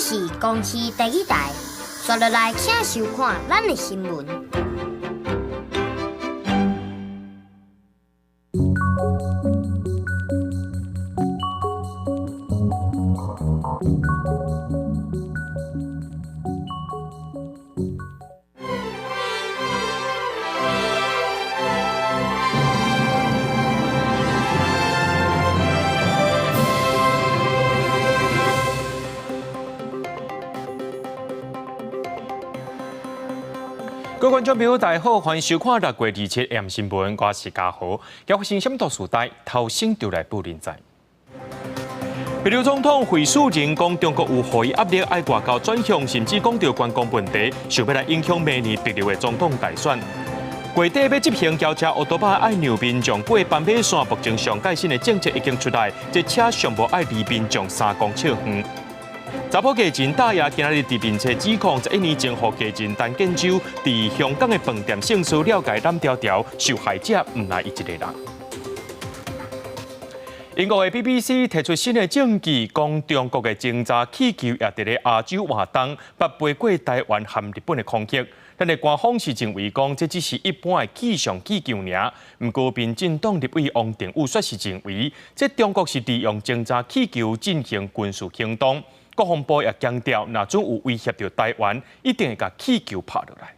是公視第一台，紲落來請收看咱的新聞。各位觀眾朋友，大家好，歡迎收看6月27 M 新聞，我是嘉豪。今發生什麼大事代，頭先就來報恁知。帛琉總統惠恕仁講，中國有予伊壓力，愛外交轉向，甚至講著觀光問題，想欲來影響明年帛琉的總統大選。月底欲執行轎車烏多巴愛讓民眾過斑馬線，目前上蓋新的政策已經出來，這車上無愛離民眾3公尺遠。查埔藝人大爺今仔日佇面冊指控，11年前予藝人陳建州佇香港的飯店性騷擾共伊攬牢牢，受害者毋但伊一个人。英國的 BBC 提出新的證據，講中國的偵察氣球也佇咧亞洲活動，捌飛過台灣和日本的空域。但是官方是認為講，這只是一般的氣象氣球爾。毋過民進黨立委王定宇卻是認為，這中國是利用偵察氣球進行軍事行動。國防部也強調，若準有威脅著台灣，一定會共氣球拍落來。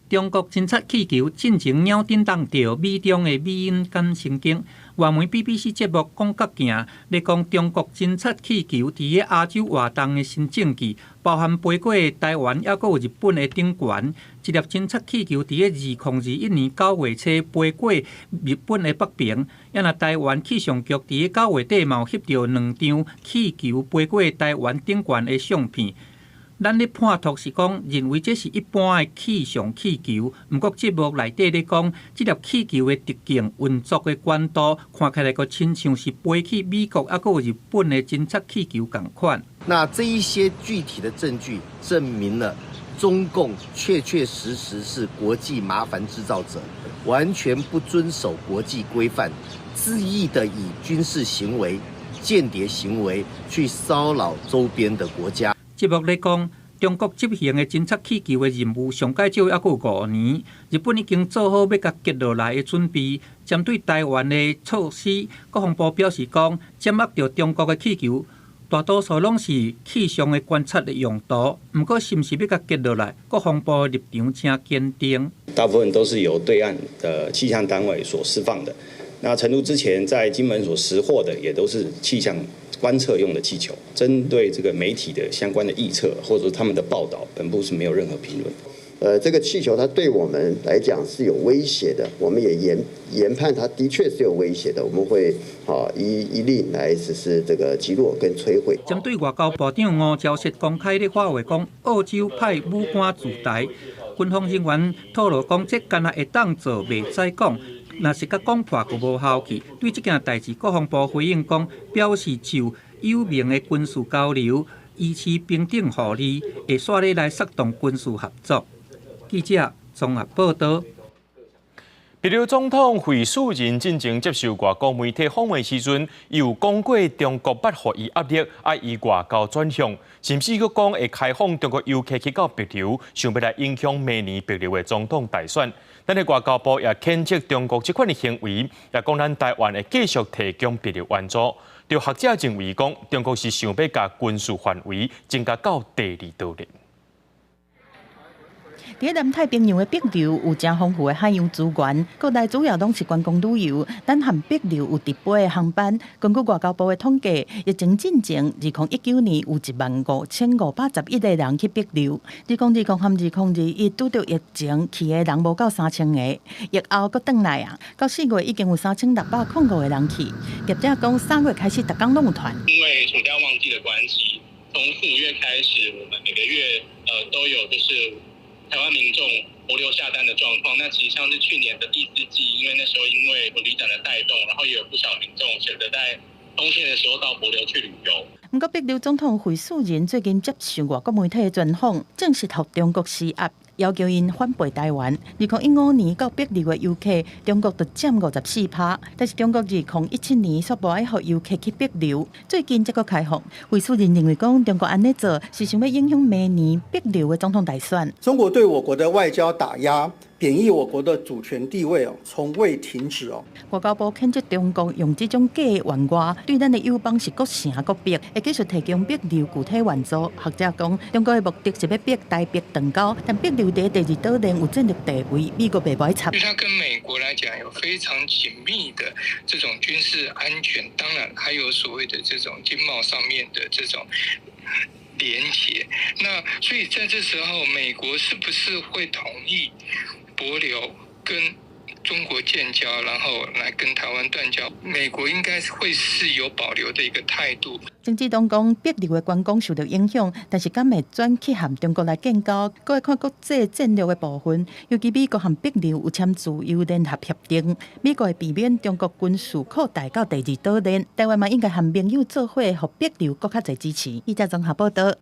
中國偵察氣球進前鳥振動著美中的敏感神經。外媒 BBC 節目講角鏡咧講中國偵察氣球佇咧亞洲活動的新證據，包含飛過台灣，抑閣有日本的頂懸。一粒偵察氣球佇咧2021年9月初飛過日本的北邊，抑若台灣氣象局佇咧9月底嘛有翕著兩張氣球飛過台灣頂懸的相片。咱咧判斷是講，認為這是一般的氣象氣球，毋過節目內底咧講，這粒氣球的直徑、運作的高度，看起來閣親像是飛去美國抑閣有日本的偵察氣球仝款。那這一些具體的證據證明了中共確確實實是國際麻煩製造者，完全不遵守國際規範，恣意的以軍事行為、間諜行為去騷擾周邊的國家。節目咧講，中國執行的偵察氣球的任務上蓋少猶閣有5年，日本已經做好欲共擊落來的準備。針對台灣的措施，國防部表示講，掌握著中國的氣球，大多數攏是氣象的觀察的用途。毋過，是毋是欲共擊落來，國防部立場誠堅定。大部分都是由對岸的氣象單位所釋放的。那誠如之前在金門所拾獲的，也都是氣象觀測用的氣球。針對這個媒體的相關的臆測，或者他們的報道，本部是沒有任何評論。這個氣球它對我們來講是有威脅的，我們也研判它的確是有威脅的，我們會依依令來實施這個擊落跟摧毀。針對外交部長吳釗燮公開咧發話講，澳洲派武官駐台，軍方人員透露講，這敢若會當做，袂使講。若是共講破就無效去。對這件代誌，國防部回應講，表示就有名的軍事交流，維持平等互利，會煞咧來策動軍事合作。記者綜合報導。帛琉總統惠恕仁進前接受外國媒體訪問時陣，有講過中國捌予伊壓力，愛伊外交轉向，甚至閣講會開放中國遊客去到帛琉，想欲來影響明年帛琉的總統大選。但是外交部也譴責中國這款的行為，也講咱台灣會繼續提供帛琉援助。就學者認為講，中國是想欲共軍事範圍增加到第二島鏈。佇南太平洋的帛琉有誠豐富的海洋資源，國內主要攏是觀光旅遊。咱和帛琉有直飛的航班。根據外交部的統計，疫情進前，2019年有15,511個人去帛琉。2020和2021拄著疫情去的人無夠3000個，疫後閣轉來啊，到4月已經有3605個人去。業者講，3月開始，逐工攏有團。因為暑假旺季的關係，從4、5月開始，我們每個月都有就是台灣民眾帛琉下單的狀況。那其實像是去年的第四季，因為那時候因為旅展的帶動，然後也有不少民眾選擇在冬天的時候到帛琉去旅遊。毋過，帛琉總統惠恕仁最近接受外國媒體的專訪，證實予中國施壓，要求𪜶反背台灣。2015年到帛琉的遊客，中國就佔54%，但是中國2017年煞無愛予遊客去帛琉，最近才閣開放。惠恕仁認為講，中國按呢做是想欲影響明年帛琉的總統大選。中國對我國的外交打壓，貶抑我國的主權地位哦，從未停止哦。外交部譴責中國用這種假的援外，對咱的友邦是閣成閣逼，會繼續提供帛琉具體援助。學者講，中國的目的是欲逼台帛斷交，但帛琉佇第二島鏈有戰略地位，美國袂欲插。因為它跟美國來講有非常緊密的這種軍事安全，當然還有所謂的這種經貿上面的這種連結。那所以在這時候，美國是不是會同意帛琉跟中國建交，然後來跟台灣斷交？美國應該會是有保留的一個態度。鄭志東講，帛琉的觀光受著影響，但是敢會轉去和中國來建交，閣會看國際戰略的部分。尤其美國和帛琉有簽自由聯合協定，美國會避免中國軍事擴大到第二島鏈，台灣嘛應該和盟友做伙，予帛琉閣較濟支持。記者綜合報導。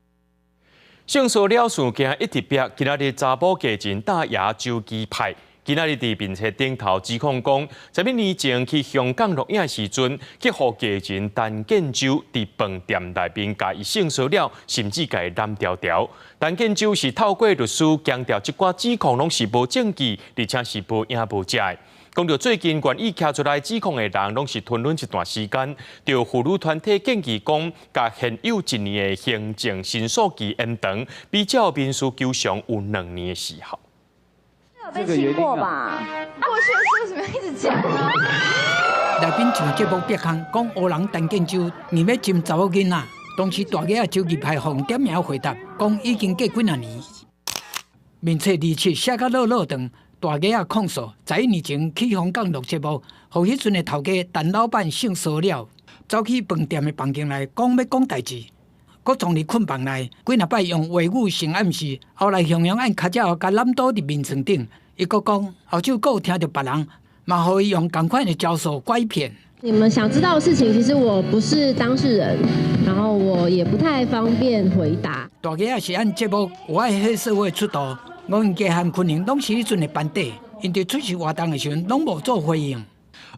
性騷擾事件一直逼，今仔日查某藝人大爺周其派，今仔日佇面冊頂頭指控講，11年前去香港錄影時陣，去予藝人陳建州佇飯店內面共伊性騷擾，甚至共伊攬牢牢。陳建州是透過律師強調，這寡指控攏是無證據，而且是無影無跡的。講著最近願意徛出來指控的人，攏是吞忍一段時間。著婦女團體建議講，共現有一年的行政申訴期延長，比照民事求償有2年的時效。有被親過吧？過去的事為什麼要一直講呢？內面上節目別項講烏人陳建州硬欲針查某囡仔，當時大額仔周其派予點名回答，講已經過幾若年。面冊27寫甲落落長。大額仔控訴，11年前去香港錄節目，予彼陣的頭家陳老闆性騷擾，走去飯店的房間內講欲講代誌，閣藏佇睏房內，幾若擺用話語性暗示，後來雄雄按跤爪共攬倒佇眠床頂，伊閣講後手閣有聽著別人，嘛予伊用仝款的招數拐騙。你們想知道的事情，其實我不是當事人，然後我也不太方便回答。大額仔是按節目有愛黑社會出道。吳英傑和昆凌攏是彼陣的班底，𪜶佇出席活動的時陣攏無做回應。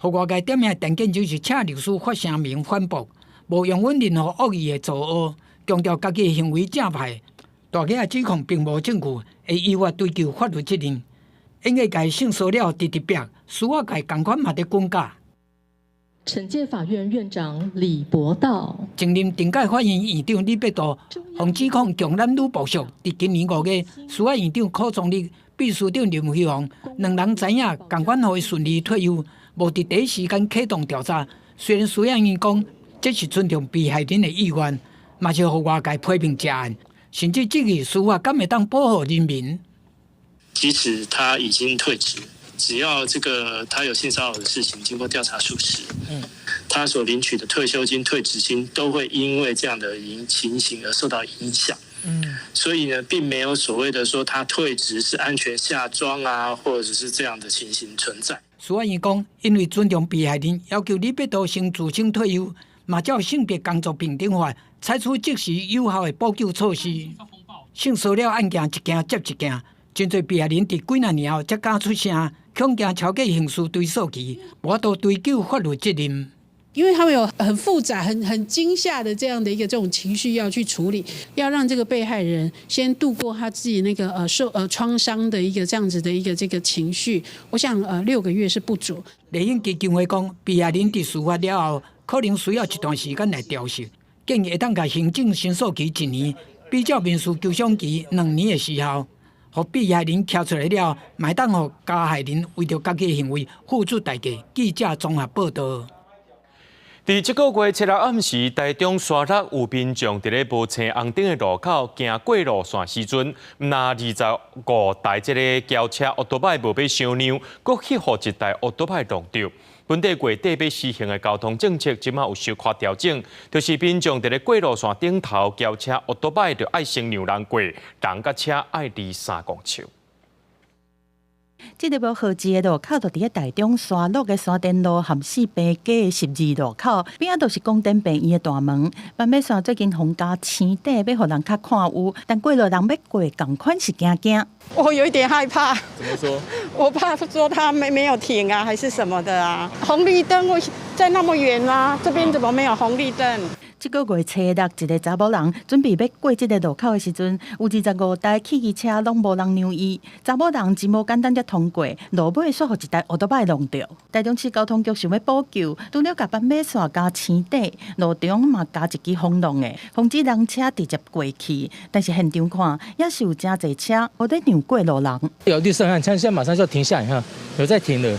予外界點名陳建州是請律師發聲明反駁，無容忍任何惡意的造謠，強調家己的行為正派。大額仔指控並無證據，會依法追究法律責任。演藝界性騷擾直直逼，司法界仝款嘛佇滾架。懲戒法院院長李博道，前任懲戒法院院長李伯道，予指控強濫女部屬，佇今年5月，司法院長柯宗立、秘書長林輝煌兩人知影，仝款予伊順利退休，無佇第一時間啟動調查。雖然司法院講這是尊重被害人的意願，嘛是予外界批評這案，甚至質疑司法敢會當保護人民。即使他已經退職，只要這個他有性騷擾的事情，經過調查屬實，他所領取的退休金、退職金都會因為這樣的情形而受到影響。所以呢，並沒有所謂的說他退職是安全下莊啊，或者是這樣的情形存在。司法院講，因為尊重被害人，要求李伯道先自請退休，嘛照性別工作平等法，採取即時有效的補救措施。性騷擾案件一件接一件，真濟被害人佇幾若年後才敢出聲，恐驚超過刑事追訴期，無法度追究法律責任。因為他們有很複雜、很驚嚇的這樣的一個這種情緒要去處理，要讓這個被害人先度過他自己那個受創傷的一個這樣子的一個這個情緒。我想6個月是不足。麗英基金會講，被害人佇事發了後，可能需要一段時間來調適，建議會當共行政申訴期一年，比照民事求償期2年的時效，予被害人徛出來了，嘛會當予加害人為著家己的行為付出代價。記者綜合報導。佇這個月7日暗時，台中沙鹿有民眾佇咧無青紅燈的路口行過路線時陣，毋但25台這个轎車歐多擺無欲相讓，閣去予一台歐多擺撞著。本地月底欲施行的交通政策，這馬有小可調整，就是民眾佇咧過路線頂頭轎車歐多擺就愛先讓人過，人佮車愛離3公尺。這个無號誌的路口，就佇咧台中沙鹿的山頂路和四平街的十字路口，邊仔就是港展病院的大門。斑馬線最近予加青底，欲予人較看有，但過路人欲過仝款是驚驚。我有一點害怕。怎麼說？我怕說他沒有停啊，還是什麼的啊？紅綠燈我在那麼遠啊，這邊怎麼沒有紅綠燈？這个月初六，一个查某人準備欲過這个路口的時陣，有25台汽機車攏無人讓伊。查某人真無簡單才通過，路尾煞予一台歐多擺挵著。台中市交通局想欲補救，除了共斑馬線加青底，路中嘛加一支風浪的，防止人車直接過去。但是現場看，也是有真濟車無咧讓過路人。有綠色，看，現在馬上就停下，你看有在停的，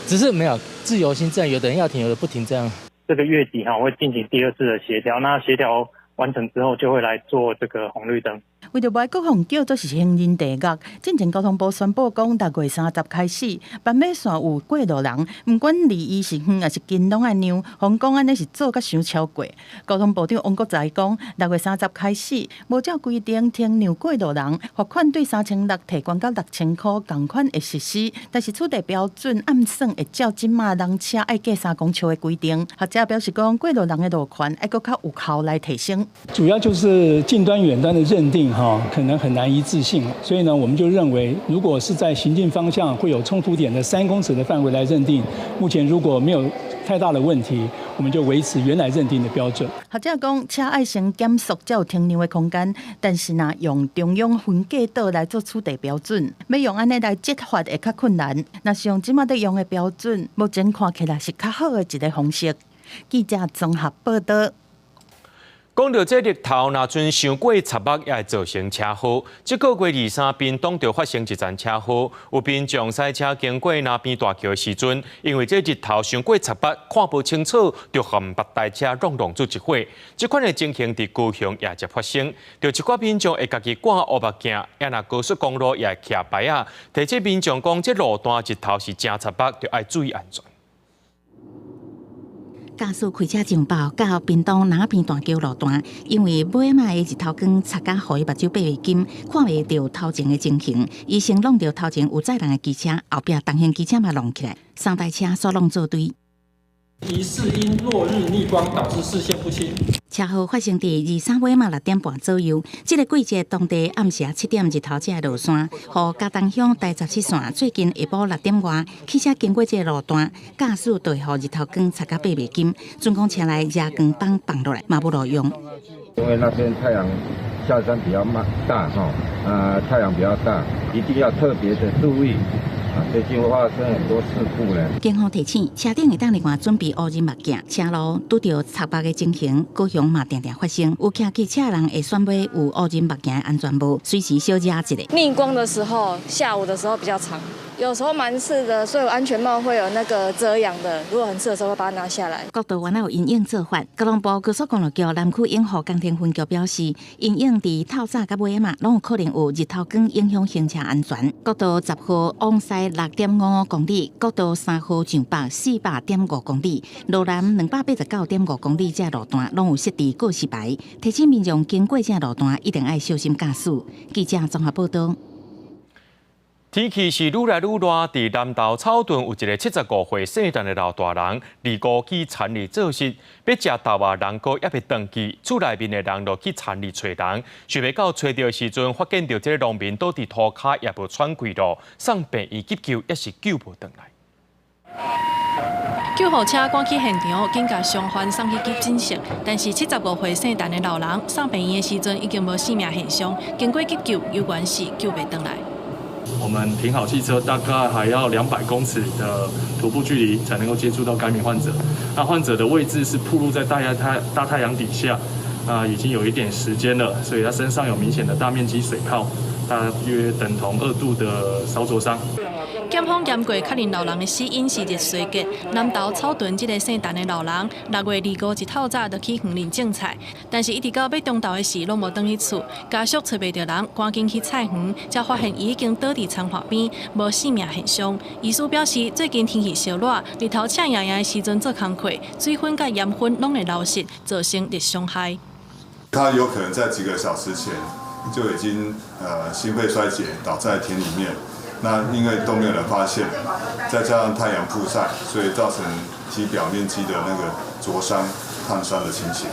只是沒有自由行這樣，有的人要停，有的不停這樣。這個月底哈會進行第二次的協調，那協調完成之後就會來做這個紅綠燈。為著袂閣予人叫做是行人地獄，進前交通部宣布講，6月30開始，斑馬線有過路人，毋管離伊是遠抑是近，攏愛讓。予講按呢是做甲傷超過。交通部長王國材講，6月30開始，無照規定停讓過路人，罰款對3600提懸到6000箍，仝款會實施。但是處罰標準按算會照這馬人車愛隔3公尺的規定。學者表示講，過路人的路權愛閣較有效來提升。主要就是近端遠端的認定哈，可能很難一致性，所以呢，我們就認為，如果是在行進方向會有衝突點的3公尺的範圍來認定，目前如果沒有太大的問題，我們就維持原來認定的標準。學者講，車愛先減速才有停讓的空間，但是若用中央分隔島來做處罰標準，欲用按呢來執法會較困難。若是用這馬咧用的標準，目前看起來是較好的一个方式。記者綜合報道。講著這日頭，若陣傷過插目，也會造成車禍。這个月23，屏東就發生一場車禍，有民眾駛車經過林邊大橋的時陣，因為這日頭傷過插目，看無清楚，就予別台車挵做一伙。這款的情形佇高雄也捷發生，著一寡民眾會家己掛烏目鏡，也若高速公路也會徛牌仔，提醒民眾講，這路段日頭是誠插目，著愛注意安全。駕駛開車上報到屏東林邊大橋路段，因為尾仔的日頭光插甲予伊目睭變袂金，看袂著頭前的情形，伊先挵著頭前有載人的機車，後壁重型機車嘛挵起來，三台車煞挵做堆。疑似因落日逆光導致視線不清。車禍發生佇23尾仔6點半左右，這个季節當地暗時7點日頭才會落山，予嘉東鄉台17線最近下晡6點外，汽車經過這个路段，駕駛就會予日頭光插甲變袂金，準講車內遮光板放落來嘛無路用。因為那邊太陽下山比較慢大哈，啊太陽比較大，一定要特別的注意。最近會發生很多事故咧。警方提醒，車頂會當另外準備烏人目鏡，車路拄著插目的情形，高雄嘛定定發生。有騎機車人會選買有烏人目鏡的安全帽，隨時小遮一下。逆光的時候，下午的時候比較長，有時候蠻刺的，所以安全帽會有那個遮陽的。如果很刺的時候，會把它拿下來。國道原來有陰影做法，交通部高速公路局南區永和工程分局表示，陰影佇透早佮尾仔嘛，攏有可能有日頭光影響行車安全。國道10號往西6.55公里，國道3號上北400.5公里，路南289.5公里這路段攏有設置告示牌，提醒民眾經過這路段一定愛小心駕駛。記者綜合報道。天氣是愈來愈熱，佇南投草屯有一个75歲姓陳的老大人，25去田裡做事，欲食豆仔，人閣猶未轉去，厝內面的人就去田裡揣人，想袂到揣著的時陣，發現著這个農民倒佇塗跤，也無喘氣囉，送病院急救，也是救無轉來。救護車趕去現場，緊共傷患送去急診室，但是75歲姓陳的老人送病院的時陣已經無生命現象，經過急救，猶原是救袂轉來。我們停好汽車，大概還要200公尺的徒步距離，才能夠接觸到該名患者。那患者的位置是暴露在大太陽底下，啊，已經有一點時間了，所以他身上有明顯的大面積水泡，大約等同2度的燒灼傷。檢方驗過確認老人的死因是熱衰竭。南投草屯這个姓陳的老人，6月25一透早就去園林種菜，但是一直到欲中晝的時，攏無轉去厝，家屬揣袂著人，趕緊去菜園，才發現伊已經倒佇田塊邊，無生命現象。醫師表示，最近天氣燒熱，日頭赤炎炎的時陣做工課，水分佮鹽分攏會流失，造成熱傷害。他有可能在幾個小時前就已經心肺衰竭倒在田裡面。那因為都沒有人發現，再加上太陽曝曬，所以造成其表面積的那個灼傷、燙傷的情形。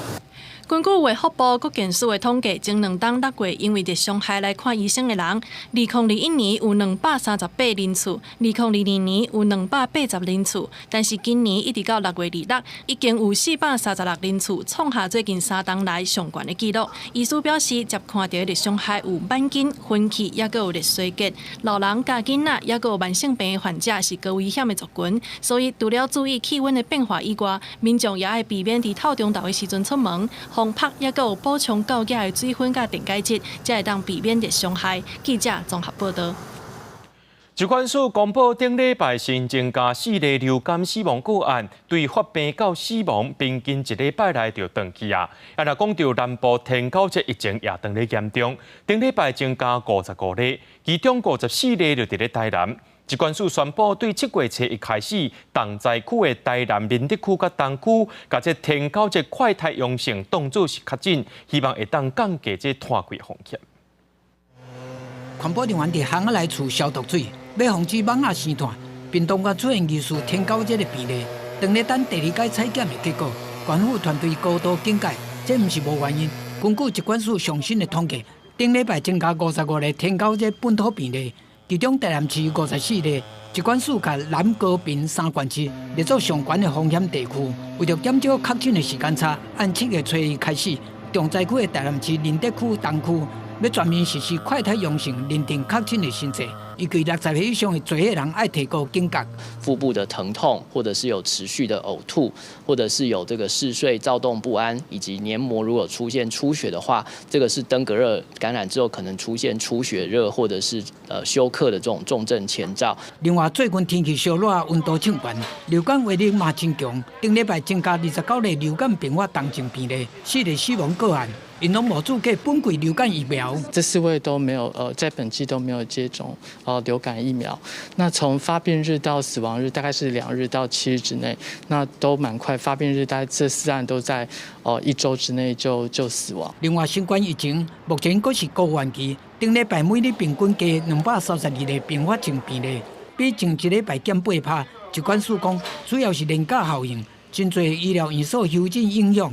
根據衛福部國健署的統計，前兩冬六月因為熱傷害來看醫生的人，2021年有238人次，2022年有280人次，但是今年一直到6月26，已經有436人次，創下最近3冬來上懸的紀錄。醫師表示，接看著熱傷害有挽筋、昏去，抑閣有熱衰竭，老人佮囡仔，抑閣有慢性病的患者是高危險的族群，所以除了注意氣溫的變化以外，民眾也愛避免佇透中晝的時陣出門，防曝抑閣有補充夠額的水分佮電解質，才會當避免熱傷害。記者綜合報導。疾管署公布頂禮拜新增加四例流感死亡個案，對發病到死亡平均一禮拜內就斷去啊。啊，若講著南部天狗這疫情也當咧嚴重，頂禮拜增加55例，其中54例就佇咧台南。疾管署宣布，對7月初一開始，重災區的台南民德區佮東區，共這天狗這快篩陽性當做是確診，希望會當降低這拖開風險。環保人員佇巷仔內注消毒水，欲防止蠓仔生湠。屏東縣出現疑似天狗這个病例，當咧等第二擺採檢的結果，縣府團隊高度警戒，這毋是無原因。根據疾管署上新的統計，頂禮拜增加55例天狗這本土病例，其中台南市54例。疾管署共南高屏三縣市列做上懸的風險地區，為著減少確診的時間差，按7月初一開始，重災區的台南市仁德區、東區欲全面實施快篩陽性認定確診的新制，預計60歲以上的濟歲人愛提高警覺。腹部的疼痛，或者是有持續的嘔吐，或者是有這個嗜睡、躁動不安，以及黏膜如果出現出血的話，這個是登革熱感染之後可能出現出血熱或者是休克的這種重症前兆。另外，最近天氣燒熱，溫度升懸，流感威力嘛真強。頂禮拜增加29例流感併發重症病例，四例死亡個案。𪜶攏無注過本季流感疫苗。這四位都沒有，在本季都沒有接種流感疫苗。那從發病日到死亡日大概是2日到7日之內，那都蠻快。發病日大概這四案都在一週之內就死亡。另外，新冠疫情目前閣是高原期，頂禮拜每日平均加232例併發症病例，比前一禮拜減8%。疾管署講，主要是連假效應，真濟醫療院所休診影響，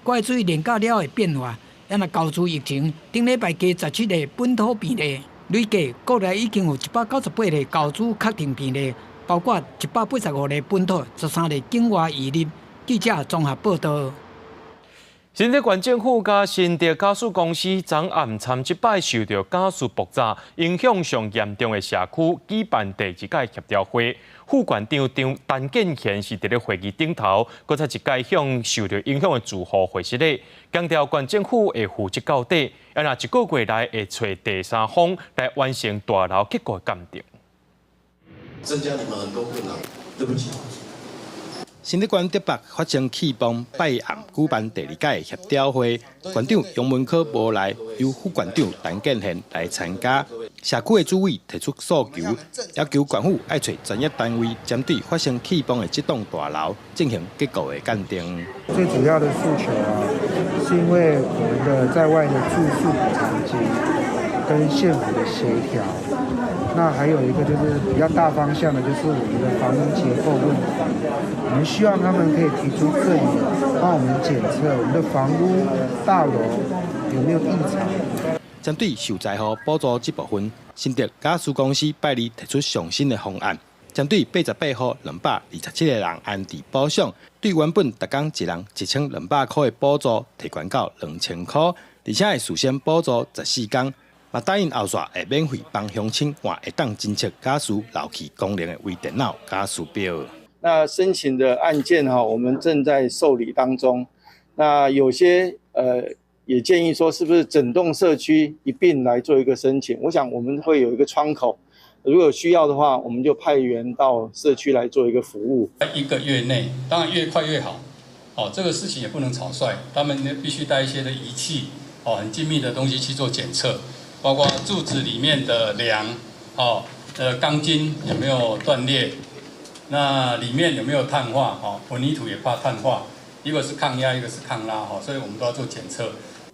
閣愛注意連假了的變化。啊若舊厝疫情，頂禮拜加17例本土病例，累計國內已經有198例舊厝確定病例，包括185例本土，13例境外移入。記者綜合報導。新竹縣政府佮新竹家私公司昨暗參這擺受著家私爆炸影響上嚴重的社區舉辦第二屆協調會，副縣長張陳建賢是佇咧會議頂頭，閣再一擺向受著影響的住戶回釋禮，強調縣政府會負責到底，啊若一個月內會揣第三方來完成大樓結構鑑定。增加你們很多困擾，對不起。新竹縣竹北發生氣崩，拜暗舉辦第二屆協調會，縣長楊文科無來，由副縣長陳建賢來參加。社區的主委提出訴求，要求縣府愛揣專業單位，針對發生氣崩的這棟大樓進行結構的鑑定。最主要的訴求啊，是因為我們的在外的住宿補償金跟縣府的協調，那還有一個就是比較大方向的，就是我們的房屋結構問題。我們希望他們可以提出證明，幫我們檢測我們的房屋大樓有沒有異常。針對受災戶補助這部分，新竹家私公司拜二提出上新的方案，針對88戶227個人安置補償，對原本逐工一人1200塊的補助提懸到2000塊，而且會事先補助14工，嘛答應後續會免費幫鄉親換會當偵測家私漏氣功能的微電腦家私錶。那申請的案件哈，我們正在受理當中。那有些也建議說，是不是整棟社區一併來做一個申請？我想我們會有一個窗口，如果有需要的話，我們就派員到社區來做一個服務。在一個月內，當然越快越好。哦，這個事情也不能草率，他們必須帶一些的儀器，哦，很精密的東西去做檢測，包括柱子裡面的梁，哦，鋼筋有沒有斷裂？那裡面有沒有碳化？哦，混凝土也怕碳化，一個是抗壓，一個是抗拉，哈，所以我們都要做檢測。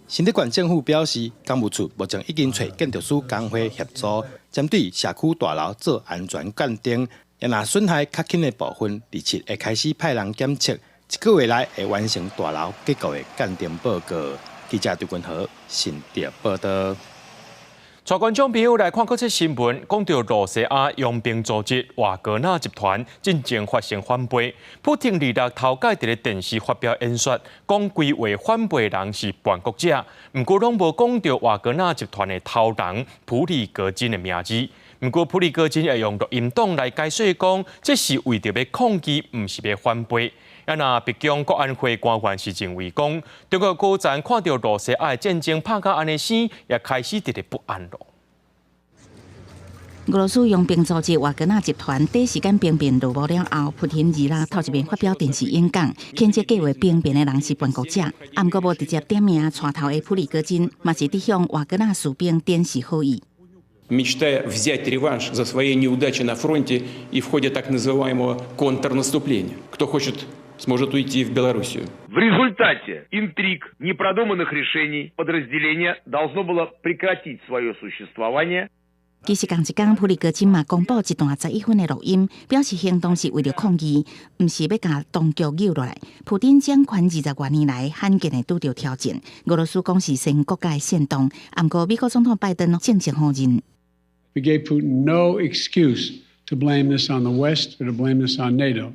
新竹縣政府表示，工務處目前已經揣建築師工會協助，針對社區大樓做安全鑑定。若損害較輕的部分，27會開始派人檢測，一個月內會完成大樓結構的鑑定報告。記者張君和新竹報道。帶觀眾朋友來看國際新聞，講到露西亞傭兵組織瓦格納集團進前發生反背，普丁26頭擺佇咧電視發表演說，講規劃反背的人是叛國者，毋過攏無講著瓦格納集團的頭人普里戈金的名字。毋過普里戈金會用錄音檔來解釋講，這是為著欲抗議，毋是欲反背。啊，若白宮國安會官員是認為講，中國高層看著露西亞的戰爭拍甲按呢生，也開始佇咧不安囉。俄羅斯傭兵組織瓦格納集團短時間兵變落幕了後，普丁26頭一遍發表電視演講，譴責計劃兵變的人是叛國者，毋過無直接點名帶頭的普里戈金，嘛是佇向瓦格納士兵展示好意。 Мечтая взять реванш за свои неудачи на фронте и в ходе так называемого контрнаступления. Кто хочет, сможет уйти в Белоруссию. В результате интриг, непродуманных решений подразделение должно было прекратить свое существование. 其實仝一工，普里戈金嘛公布一段11分的錄音，表示行動是為著抗議，毋是欲共當局扭落來。普丁掌權20外年來罕見的拄著挑戰，俄羅斯講是成國家的煽動，毋過美國總統拜登正式否認。 We gave Putin no excuse to blame this on the West or to blame this on NATO.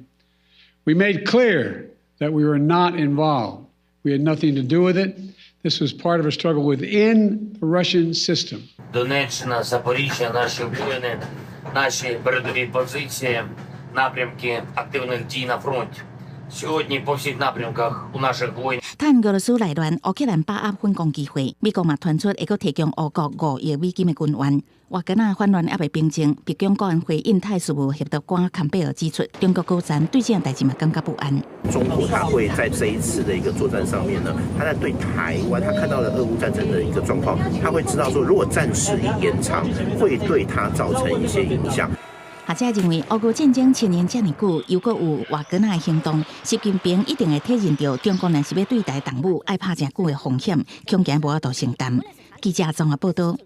We made clear that we were not involved. We had nothing to do with it. This was part of a struggle within the Russian system. Донеччина, Запоріжжя, наші воїни, наші передові позиції, напрямки активних дій на фронті. Сьогодні по всіх напрямках у наших воїнів. 趁俄羅斯內亂，烏克蘭把握反攻機會，美國嘛傳出會閣提供烏國5億美金的軍援。瓦格納反亂猶未平靜，白宮國安會印太事務協調官坎貝爾指出，中國高層對這件代誌嘛感覺不安。中國他會在這一次的一個作戰上面呢，他在對台灣，他看到了俄烏戰爭的一個狀況，他會知道說，如果戰事一延長，會對他造成一些影響。學者認為，俄烏戰爭牽延遮爾久，又閣有瓦格納的行動，習近平一定會體認著中國若是欲對台動武，愛拍誠久的風險，恐驚無法度承擔。記者綜合報道。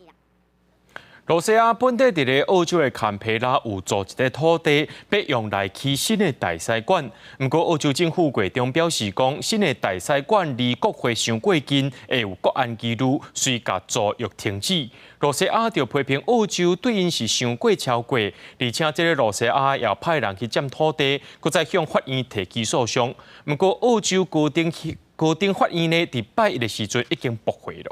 露西亞本底佇咧澳洲的坎培拉有租一塊土地，欲用來起新的大使館。毋過澳洲政府月中表示講，新的大使館離國會傷過近，會有國安疑慮，遂共租約停止。露西亞就批評澳洲對𪜶是傷過超過，而且這个露西亞也派人去佔土地，閣再向法院提起訴訟。毋過澳洲高等法院呢，佇拜一的時陣已經駁回囉。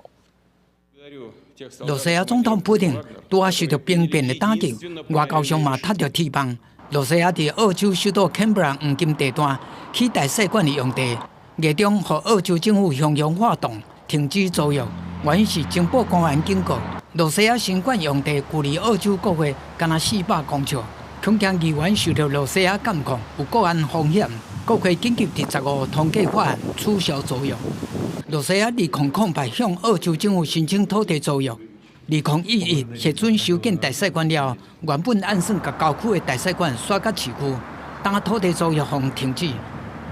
露西亞總統普丁拄仔受著兵變的打擊，外交上嘛踢著鐵板。露西亞佇澳洲首都坎培拉黃金地段起大使館的用地，月中予澳洲政府雄雄發動停止租約，原因是情報官員警告，露西亞新館用地距離澳洲國會干焦400公尺，恐驚議員受著露西亞監控有國安風險，國會緊急佇15通過法案取消租約。露西亞2008向澳洲政府申請土地租約，2011核准修建大使館了後，原本按算共郊區的大使館徙佮市區，當土地租約予停止。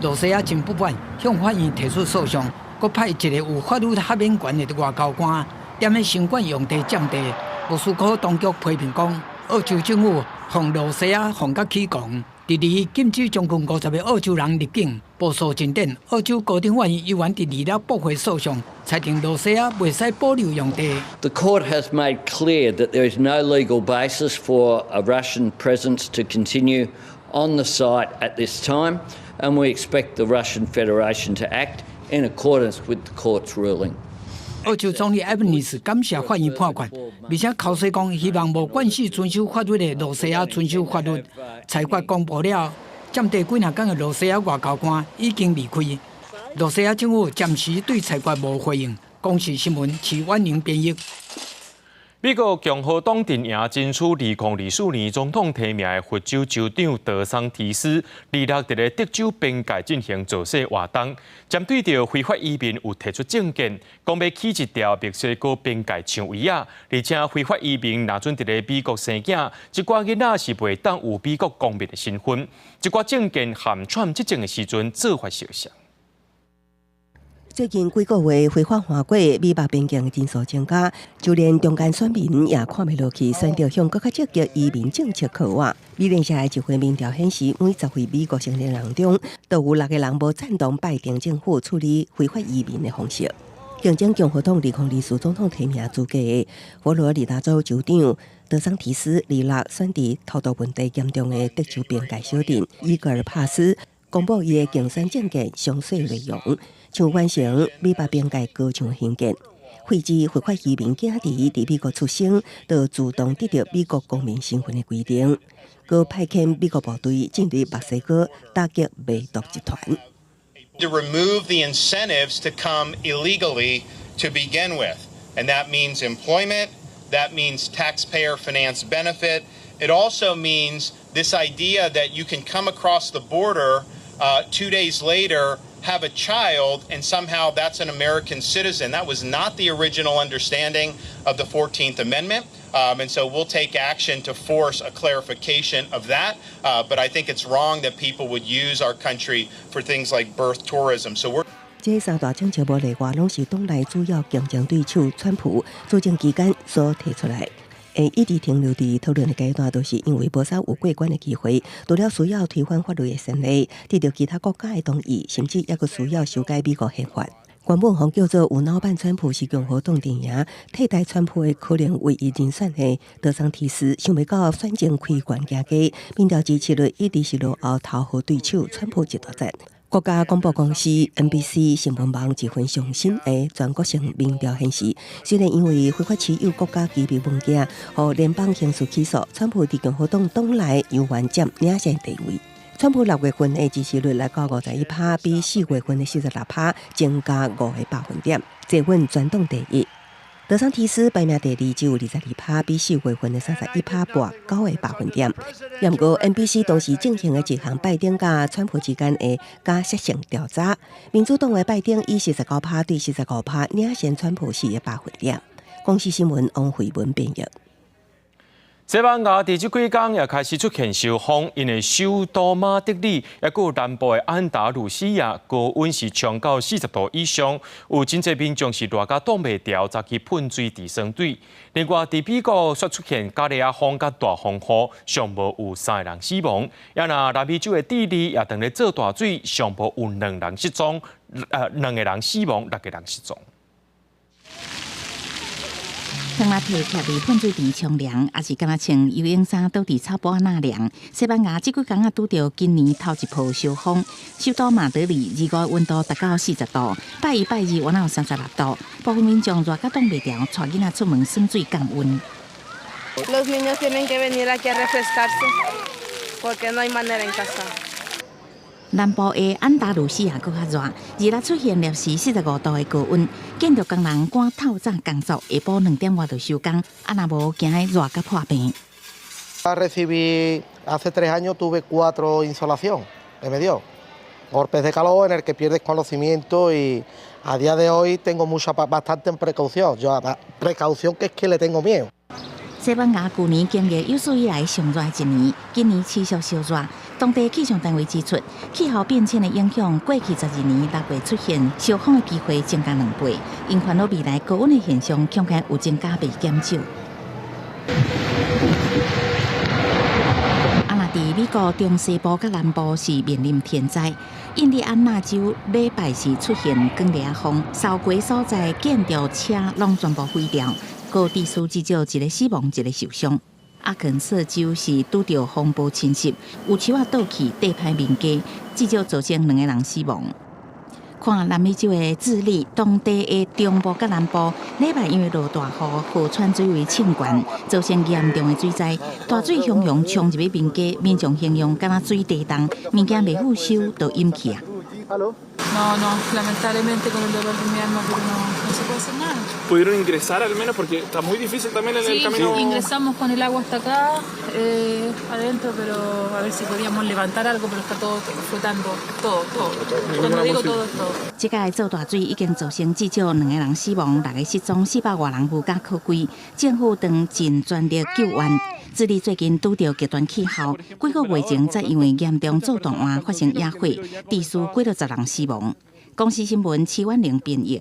露西亞真不滿，向法院提出訴訟，閣派一個有法律豁免權的外交官，踮咧新館用地佔地。莫斯科當局批評講，澳洲政府予露西亞予共起狂，佇二禁止將近50個澳洲人入境，部署進展。澳洲高等法院猶原佇26駁回訴訟，裁定露西亞袂使保留用地。 The court has made clear that there is no legal basis for a Russian presence to continue on the site at this time, and we expect the Russian Federation to act in accordance with the court's ruling. 澳洲總理艾賓尼斯感謝法院判決，而且口說講希望無慣勢遵守法律的露西亞遵守法律。裁決公布了，佔地幾若工的露西亞外交官已經離開。露西亞政府暫時對裁決無回應。公視新聞徐婉寧編譯。美國共和黨陣營爭取2024年總統提名的佛州州長德桑提斯，26佇咧德州邊界進行造勢活動，針對著非法移民有提出政見，講欲起一條墨西哥邊界牆圍仔，而且非法移民若準佇咧美國生囝，這寡囡仔是袂當有美國公民的身份。這寡政見和川普執政的時陣做法相像。最近幾個月非法橫過美墨邊境的人數增加，就連中間選民也看袂落去，選擇向閣較積極移民政策靠倚。美聯社的一份民調顯示，每10位美國成年人中，都有六個人無贊同拜登政府處理非法移民的方式。競爭共和黨2024總統提名資格的佛羅里達州州長德桑提斯，26選佇偷渡問題嚴重的德州邊界小鎮伊格爾帕斯，公布伊的競選政見詳細內容，像完成美墨邊界高牆興建，廢止非法移民囝兒佇美國出生，就自動得著美國公民身份的規定，閣派遣美國部隊進入墨西哥打擊賣毒集團。 To remove the incentives to come illegally to begin with, and that means employment, that means taxpayer financed benefit. It also means this idea that you can come across the border 2 days later, have a child, and somehow that's an American citizen. That was not the original understanding of the 14th Amendment. And so we'll take action to force a clarification of that. But I think it's wrong that people would use our country for things like birth tourism. So we're 這三大政策無例外，攏是黨內主要競爭對手川普執政期間所提出來。會一直停留佇討論的階段，都是因為無啥有過關的機會。除了需要推翻法律的先例，得著其他國家的同意，甚至猶閣需要修改美國憲法。原本予叫做有腦版川普是共和黨陣營替代川普的可能唯一人選的德桑提斯，想袂到選情開懸行低，民調支持率一直是落後頭號對手川普一大截。國家廣播公司 NBC 新聞網一份上新的全國性民調顯示，雖然因為非法持有國家機密文件予聯邦刑事起訴，川普佇共和黨黨內猶原佔領先地位。川普6月份的支持率來到51%，比4月份的46%增加5個百分點，坐穩全黨第一。德桑提斯排名第二，只有22%，比4月份的31%跋9個百分點。毋過 NBC 當時進行的一項拜登佮川普之間的假設性調查，民主黨的拜登以49%對45%領先川普4個百分點。公視新聞王慧文編譯。西班牙佇這幾工也開始出現燒風，因為首都馬德里，抑閣有南部的安達魯西亞高溫是衝到40度以上，有真濟民眾是熱甲擋袂牢，走去噴水池耍水。另外，佇美國煞出現加利亞風佮大風雨，上無有三个人死亡。也若南美洲的智利也當咧做大水，上無有兩人失蹤，兩個人死亡，六個人失蹤。當仔提徛佇噴水池沖涼，抑是敢若穿游泳衫倒佇草埔仔納涼。西班牙這幾工仔拄著今年頭一波燒風，首都馬德里25溫度達到40度，拜一拜二原來有36度，部分民眾熱甲擋袂牢，帶囡仔出門耍水降溫。 Los niños tienen que venir aquí a refrescarse porque no hay manera en casa. 南部的安達魯西亞閣較熱，26出現攝氏45度的高溫，建築工人趕透早工作，下晡2點外就收工，啊若無驚熱甲破病。 Recibí hace 3 años tuve cuatro insolación que me dio golpes de calor en el que pierdes conocimiento y a día de hoy tengo mucha bastante precaución, yo precaución que es que le tengo miedo. 西班牙舊年經歷有史以來上熱的一年，今年持續燒熱。當地氣象單位指出，氣候變遷的影響，過去12年6月出現燒風的機會增加2倍，𪜶煩惱未來高溫的現象恐驚有增加袂減少。啊，若佇美國中西部佮南部是面臨天災，印第安納州禮拜四出現狂烈風，掃過所在建築車攏全部毀掉。閣致使至少一個死亡，一個受傷。阿肯色州是拄著風暴侵襲，有樹仔倒去，地歹民家，至少造成兩個人死亡。看南美洲的智利，當地的中部佮南部，禮拜因為落大雨，河川水位衝懸，造成嚴重的水災，大水洶湧衝入去民家，民眾形容敢若水地動，物件袂赴收就淹去啊。 No, no, lamentablemente con el dolor de mi alma, pero no, no se puede hacer nada. ¿Pudieron ingresar al menos? Porque está muy difícil también en Sí, el camino. Ingresamos con el agua hasta acá, adentro, pero a ver si podíamos levantar algo, pero está todo flotando, todo, todo. Cuando digo todo, es todo. 這擺做大水已經造成至少兩個人死亡、六個失蹤、400外人無家可歸，政府當盡全力救援。智利最近拄著極端氣候，幾個月前才因為嚴重做大旱發生野火，致使幾若十人死亡。公視新聞徐婉玲編譯。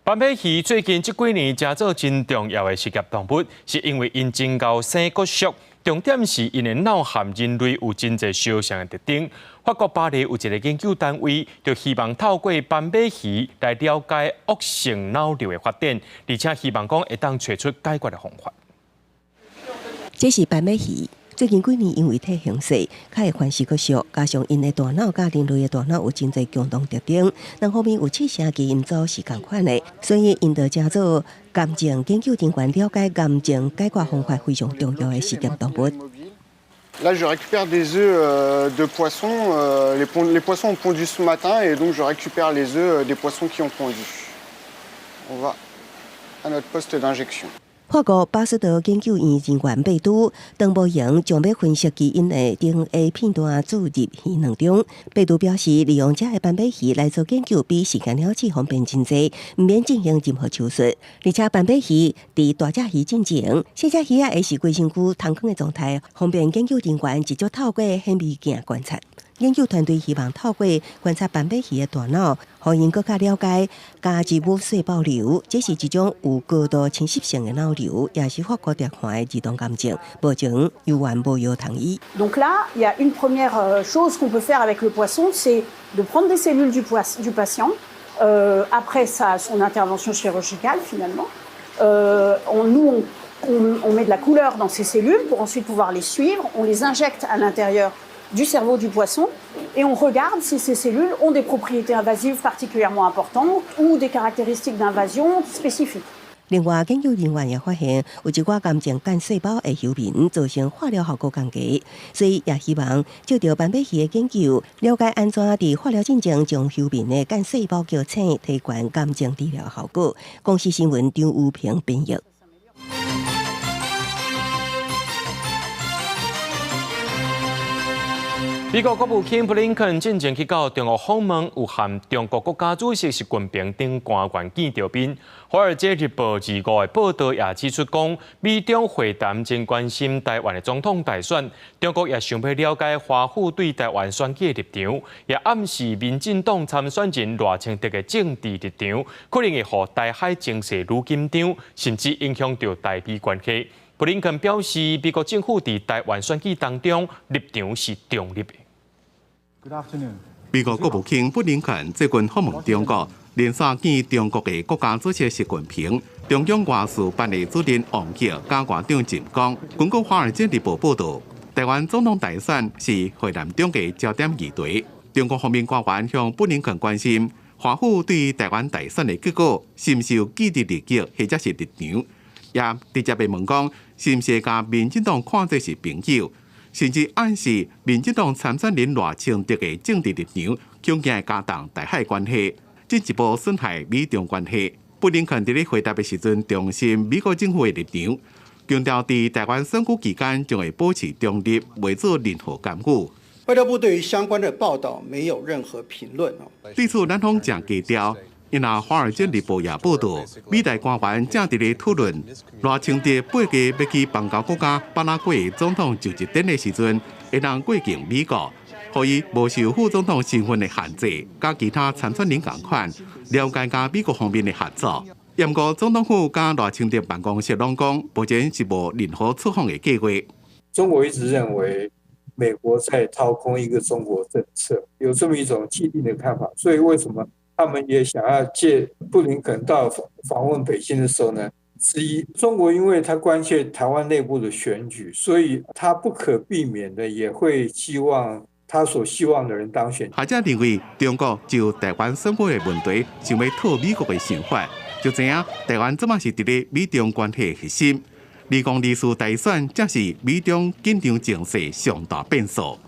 斑馬魚最近這幾年成做真重要的實驗動物，是因為𪜶真𠢕生閣俗，重點是𪜶的腦和人類有真濟相像的特徵。法國巴黎有一個研究單位，就希望透過斑馬魚來了解惡性腦瘤的發展，而且希望講會當揣出解決的方法。這是斑馬魚。最近幾年因為體型細，較會繁殖閣俗，加上𪜶的大腦佮人類的大腦有真濟共同特徵，兩方面有七成基因組是仝款的，所以𪜶就成做癌症研究人員了解癌症解決方法非常重要的實驗動物。 Là, je récupère des œufs de poissons. Les poissons ont pondu ce matin et donc je récupère les œufs des poissons qui ont pondu. On va à notre poste d'injection. 法國巴斯德研究院人員貝都當模型將欲分析基因的 DNA 片段注入魚卵中。貝都表示，利用這个斑馬魚來做研究，比實驗鳥鼠方便真濟，毋免進行任何手術。而且斑馬魚佇大隻魚進前，細隻魚仔會是規身軀通空的狀態，方便研究人員直接透過顯微鏡觀察。研究團隊希望透過觀察斑馬魚的大腦，予𪜶閣較了解膠質母細胞瘤，這是一種有高度侵襲性的腦瘤，也是法國特看的兒童癌症，目前猶原無藥通醫。 Donc là, il y a une première chose qu'on peut faire avec le poisson, c'est de prendre des cellules du patient après son intervention chirurgicale finalement. Nous, on met de la couleur dans ces cellules pour ensuite pouvoir les suivre. On les injecte à l'intérieur du cerveau du poisson et on regarde si ces cellules ont des propriétés invasives particulièrement importantes ou des caractéristiques d'invasion spécifiques. 另外，研究人員也發現有一寡癌症幹細胞會休眠，造成化療效果降低，所以也希望藉著斑馬魚的研究，了解按怎佇化療進前將休眠的幹細胞叫醒，提懸癌症治療效果。公視新聞張有平編譯。美國國務卿布林肯進前去到中國訪問，有和中國國家主席習近平等官員見著面。華爾街日報25的報道也指出講，美中會談真關心台灣的總統大選，中國也想欲了解華府對台灣選舉的立場，也暗示民進黨參選人賴清德的政治立場，可能會予台海情勢愈緊張，甚至影響著台美關係。布林肯表示，美國政府佇台灣選舉當中立場是中立的。 Good afternoon. 美國國務卿布林肯最近訪問中國，連續見中國的國家主席習近平、中央外事辦的主任王毅佮外長秦剛。根據《華爾街日報》報道，台灣總統大選是會談中的焦點議題。中國方面官員向布林肯關心，華府對台灣大選的結果是毋是有既得利益或者是立場，也直接被問講是毋是共民進黨看做是朋友。甚至暗示民進黨參選人賴清德的政治立場，恐驚會加重台海關係，進一步損害美中關係。布林肯佇咧回答的時陣，重申美國政府的立場，強調佇台灣選舉期間將會保持中立，袂做任何干預。外交部對於相關的報道沒有任何評論。對此，南方誠低調。因為《華爾街日報》也報道，美台官員正佇咧討論賴清德八月欲去邦交國家巴拉圭總統就職典禮時陣，會當過境美國，予伊無受副總統身份的限制，佮其他參選人仝款，了解佮美國方面的合作。毋過總統府佮賴清德辦公室攏講，目前是無任何出訪的計劃。中國一直認為美國在掏空一個中國政策，有這麼一種既定的看法，所以為什麼？他們也想要借布林肯到訪問北京的時候呢，之一，中國因為他關切台灣內部的選舉，所以他不可避免的也會希望他所希望的人當選。學者認為，中國就台灣選舉的問題，想欲套美國的想法，就知影台灣這馬是佇咧美中關係核心。2024大選才是美中緊張情勢上大變數。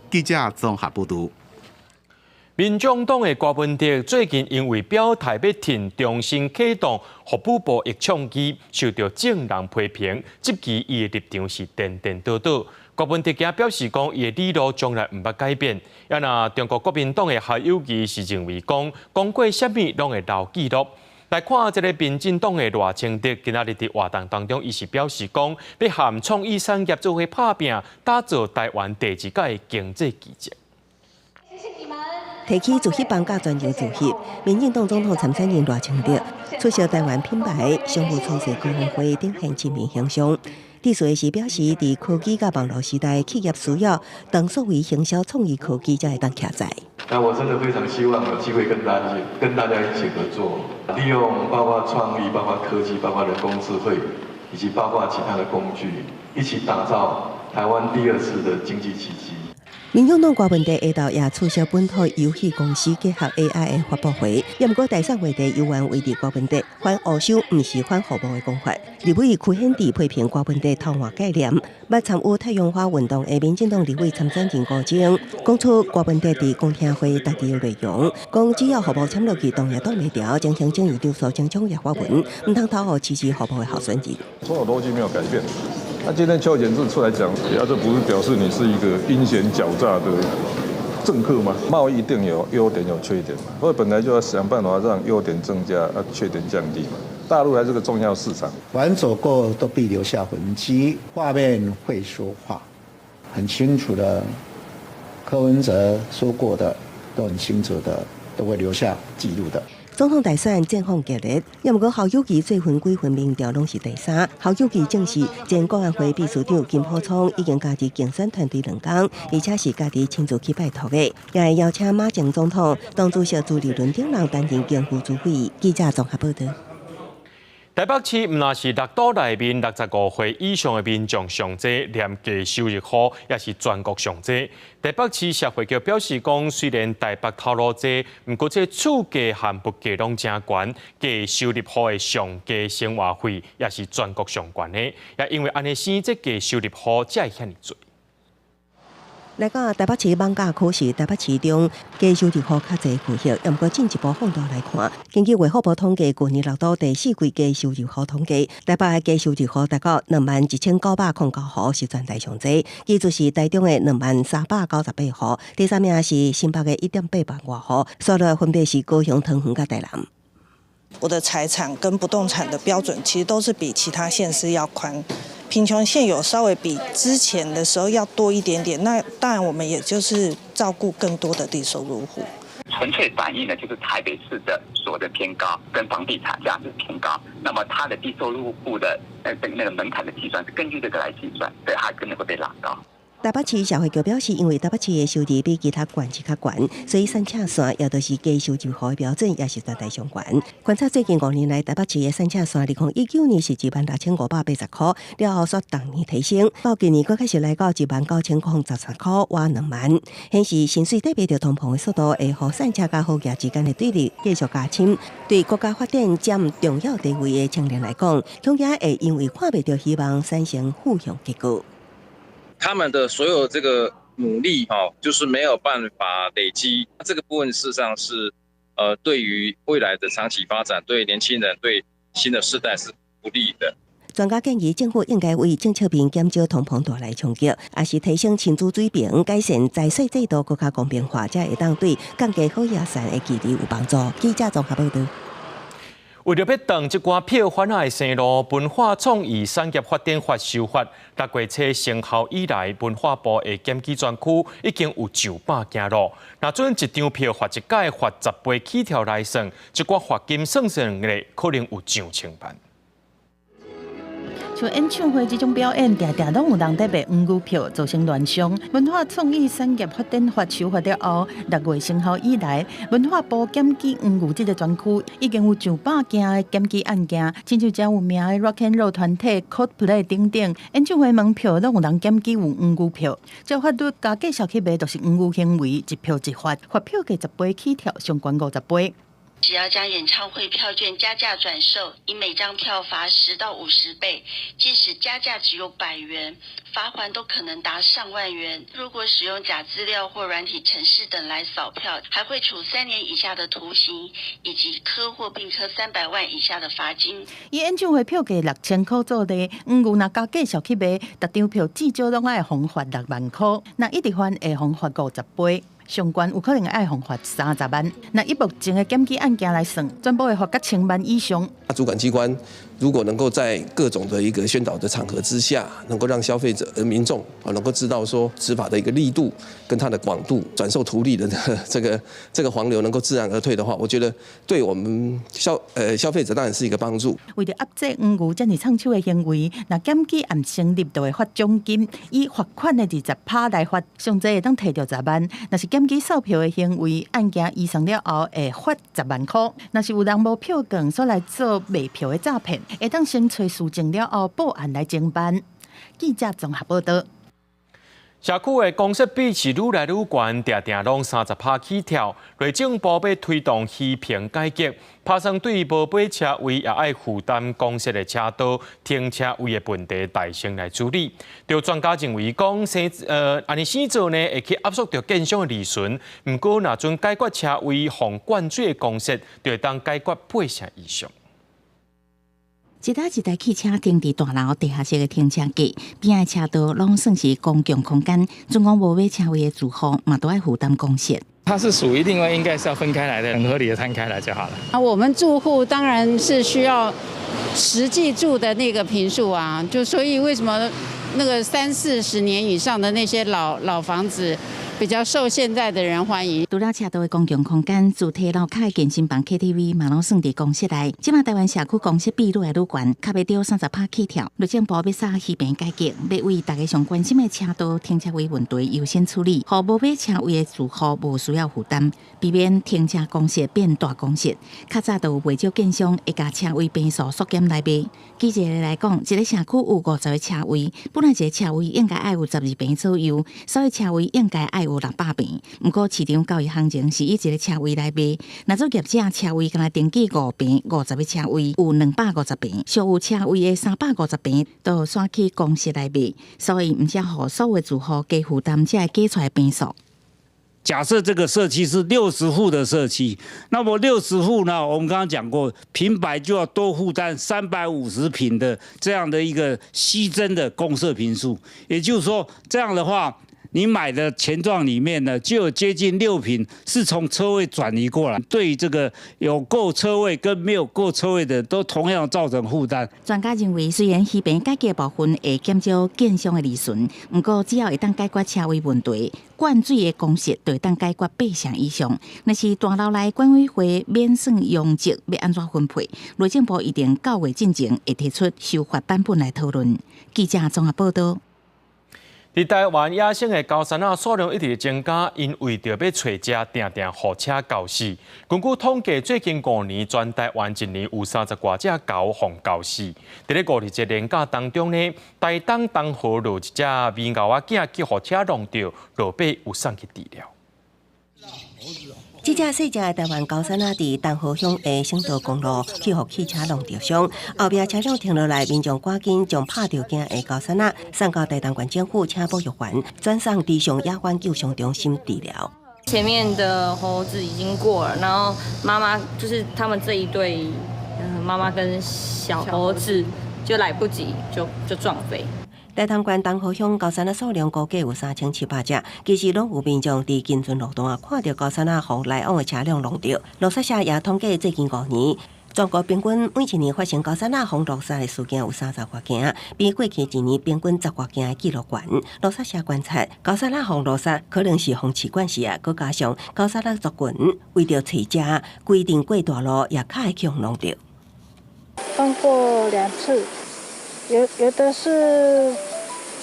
記者綜合報導。民眾黨的柯文哲最近因為表態欲挺重新啟動核武部役倡議，受到眾人批評，質疑伊的立場是顛顛倒倒。柯文哲今表示講，伊的理路從來毋捌改變。啊若中國國民黨的侯友宜是認為講，講過啥物攏會留記錄。來看這个民進黨的賴清德，今仔日佇活動當中，伊是表示講，欲和創意產業做伙拍拚，打造台灣第二個經濟奇蹟。提起自翕房佮專人自翕，民進黨總統參選人賴清德出席台灣品牌商務創造高峰會頂現親民形象。致辭時表示，佇科技佮網路時代，企業需要當作為行銷創意科技才會當徛在。那我真的非常希望有機會跟大家一起合作，利用包括創意、包括科技、包括人工智慧，以及包括其他的工具，一起打造台灣第二次的經濟奇蹟。民眾黨郭文帝下晝也出席本土遊戲公司結合 AI 的發佈會，也毋過大選話題猶原維持郭文帝反烏收，毋是反服貿的講法。立委柯顯智批評郭文帝偷換概念，捌參與太陽花運動的民進黨立委參選人辜正講出郭文帝佇公聽會答的內容，講只要服貿簽落去，擋也擋袂牢，將行政院長蘇貞昌也發文，毋通投予支持服貿的候選人。所有邏輯沒有改變。那今天邱顯智出來講，啊，這不是表示你是一個陰險狡詐的政客嗎？貿易一定有優點有缺點嘛，所以本來就要想辦法讓優點增加，啊，缺點降低嘛。大陸還是個重要市場。凡走過都必留下痕跡，畫面會說話，很清楚的。柯文哲說過的都很清楚的，都會留下記錄的。總統大選戰況激烈，也毋過侯友宜最近幾份民調攏是第三。侯友宜證實，前國安會秘書長金溥聰已經加入競選團隊兩工，而且是家己親自去拜託的，也會邀請馬前總統、黨主席朱立倫等人擔任經副主委。記者綜合報道。台北市毋但是六都內面65歲以上的民眾上濟，連低收入戶也是全國上濟。台北市社會局表示講，雖然台北頭路濟，毋過這厝價和物價攏誠懸，低收入戶的上低生活費也是全國上懸的。也因為按呢生，這低收入戶才會遐爾濟。來講，台北市艋舺區是台北市中低收入戶較濟區域，毋過進一步放大來看，根據衛福部統計，去年六都第四季低收入戶統計，台北的低收入戶達到21,909戶，是全台上濟。其次是台中的20,398戶，第三名是新北的1.8萬外戶，紲落分別是高雄、桃園佮台南。我的財產跟不動產的標準，其實都是比其他縣市要寬。貧窮線有稍微比之前的時候要多一點點，那當然我們也就是照顧更多的低收入戶。純粹反映的就是台北市的所得偏高，跟房地產價值偏高，那麼它的低收入戶的那個門檻的計算是根據這個來計算，所以它可能會被拉高。台北市社會局表示，因為台北市的收入比其他縣市較懸，所以三赤線也就是低收入戶的標準，也是全台上懸。觀察最近5年來，台北市的三赤線，2019年是16,580箍，了後煞逐年提升，到今年閣開始來到19,013箍，倚2萬。顯示薪水綴袂著通膨的速度，會予散赤佮好額之間的對立繼續加深。對國家發展佔重要地位的青年來講，恐驚會因為看袂著希望，產生負向結果。他們的所有這個努力，哈，就是沒有辦法累積。這個部分事實上是，對於未來的長期發展，對年輕人、對新的世代是不利的。專家建議，政府應該為政策面減少通膨帶來衝擊，也是提升薪資水平、改善財稅制度，閣較公平化，才會當對降低好額線的距離有幫助。記者綜合報道。為著欲斷這寡票販仔的生路，文化創意產業發展法修法，6月初生效以來，文化部的檢舉專區已經有上百件咯。若準一張票罰一改罰10倍起跳來算，這寡罰金算算咧，可能有上千萬。像演唱會這種表演，定定攏有人佇賣黃牛票，造成亂象。文化創意產業發展法修法了後，6月生效以來，文化部檢舉黃牛這个專區已經有上百件的檢舉案件，親像誠有名的 Rock and Roll 團體 Coldplay 等等，演唱會門票攏有人檢舉有黃牛票。照法律加價俗去賣，就是黃牛行為，一票一罰，罰票價十倍起跳，上懸50倍。只要將演唱會票券加價轉售，以每張票罰10到50倍，即使加價只有100元，罰鍰都可能達上萬元。如果使用假資料或軟體程式等來掃票，還會處3年以下的徒刑，以及科或併科300萬以下的罰金。以演唱會票價6000箍做例，黃牛若加價俗去賣，逐張票至少攏愛予罰6萬箍，若一直犯會予罰50倍。上懸有可能愛予罰30萬。若以目前的檢舉案件來算，全部會罰甲千萬以上。啊，主管機關如果能夠在各種的一個宣導的場合之下，能夠讓消費者、民眾啊能夠知道說執法的一個力度跟它的廣度，轉售圖利的這個黃牛能夠知難而退的話，我覺得對我們消費者當然是一個幫助。為著遏制黃牛遮爾藏手的行為，若檢舉案成立，就會罰獎金，以罰款的20%來罰，上濟會當提著10萬。若是檢舉售票的行為，案件移送了後會罰10萬箍。若是有人無票券，煞來做賣票的詐騙，會當先揣書證了後報案來偵辦。記者綜合報導。社區的公設比是愈來愈懸，定定攏30%起跳。內政部欲推動虛坪改革，拍算對無買車位也愛負擔公設的車道、停車位的問題，代先來處理。著專家認為講，生按呢生做呢，會去壓縮著建商的利潤。毋過，若準解決車位予灌水的公設，就會當解決八成以上。一台一台汽車停佇大樓地下室的停車格，邊仔車道攏算是公共空間，準講無買車位的住戶嘛都愛負擔公設。它是屬於另外應該是要分開來的，很合理的攤開來就好了。啊，我們住戶當然是需要實際住的那個坪數啊，就所以為什麼那個三四十年以上的那些老老房子比較受現在的人歡迎。除了車道的公共空間，主體樓跤的健身房、KTV 嘛攏算佇公設內。這馬台灣社區公設比愈來愈懸，較袂著30%起跳。內政部欲煞虛坪改革，欲為大家上關心的車道停車位問題優先處理，予無買車位的住戶無需要負擔，避免停車公設變大公設。較早就有袂少建商會共車位坪數縮減來賣。舉一個來講，一個社區有50個車位，本來一個車位應該愛有12坪左右，所以車位應該愛有600坪。毋過市場交易行情是以一個車位來賣，若做業者車位干焦登記5坪50個車位，有250坪，俗有車位的350坪都徙去公設來賣，所以毋才予所有住戶加負擔這個加出來坪數。假設這個社區是60戶的社區，那麼60戶呢？我們剛剛講過，平白就要多負擔350坪的這樣的一個虛增的公設坪數，也就是說，這樣的話，你買的權狀裡面呢，就有接近6坪是從車位轉移過來，對於這個有購車位跟沒有購車位的，都同樣造成負擔。專家認為，雖然虛坪改革部分會減少建商的利潤，毋過只要會當解決車位問題，灌水的公設就會當解決八成以上。若是大樓內管委會免算容積欲按怎分配，內政部一定9月進前會提出修法版本來討論。記者綜合報導。佇台灣野生的高山仔數量一直增加，𪜶為著欲揣食，定定予車鉤死。根據統計，最近5年，全台灣一年有30外隻猴予鉤死。佇咧五二節連假當中呢，台東東河就有一隻獼猴仔囝去予車挵著，落尾有送去治療。這隻細隻的台灣高山仔佇東河鄉的省道公路去予汽車挵著傷，後壁車輛停落來，民眾趕緊將拍著驚的高山仔送到台東縣政府請保育員轉送池上野番救傷中心治療。前面的猴子已經過了，然後媽媽就是他們這一對，媽媽跟小猴子就來不及，就撞飛。台東縣東河鄉高山仔數量估計有3700隻，其實攏有民眾佇金樽路段看著高山仔予來往的車輛挵著。路殺社也統計最近5年，全國平均每一年發生高山仔予路殺的事件有30外件，比過去一年平均10外件的紀錄懸。路殺社觀察，高山仔予路殺可能是予飼慣勢啊，閣加上高山仔族群為著揣食，規定過大路也較會去予挵著。碰過兩次。有的是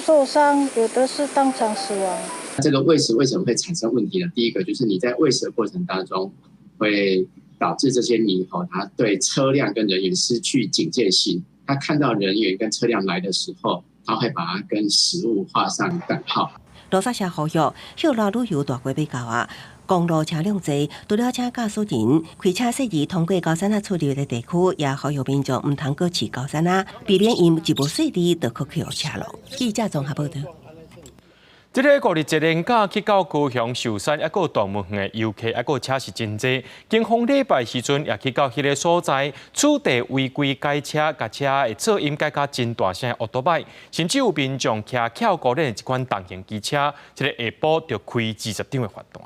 受傷，有的是當場死亡。這個餵食為什麼會產生問題呢？第一個就是你在餵食的過程當中，會導致這些獼猴它對車輛跟人員失去警戒心。它看到人員跟車輛來的時候，它會把它跟食物畫上等號。路殺社呼籲，歇熱旅遊大季欲到啊！公路車輛濟，除了請駕駛人開車細膩通過高山仔出入的地區，也呼籲民眾毋通閣飼高山仔，避免𪜶一無細膩就閣去予車挵。記者綜合報導。這个五二節連假去到高雄壽山，抑閣有動物園的遊客，抑閣車是真濟。警方禮拜時陣也去到彼个所在，取締違規改車，共車的噪音改甲真大聲的歐多擺，甚至有民眾騎翹高輪的這款重型機車，這个下晡就開20張的罰單。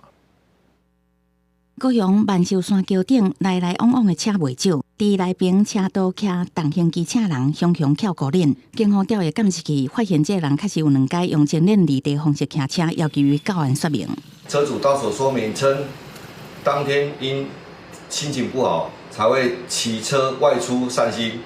高雄萬壽山橋頂來來往往的車袂少，佇來平車道騎重型機車人雄雄翹孤鏈，警方調閱監視器，發現這个人確實有兩擺用前輪離地方式騎車，要求伊到案說明。車主到所說明稱，當天因心情不好，才會騎車外出散心，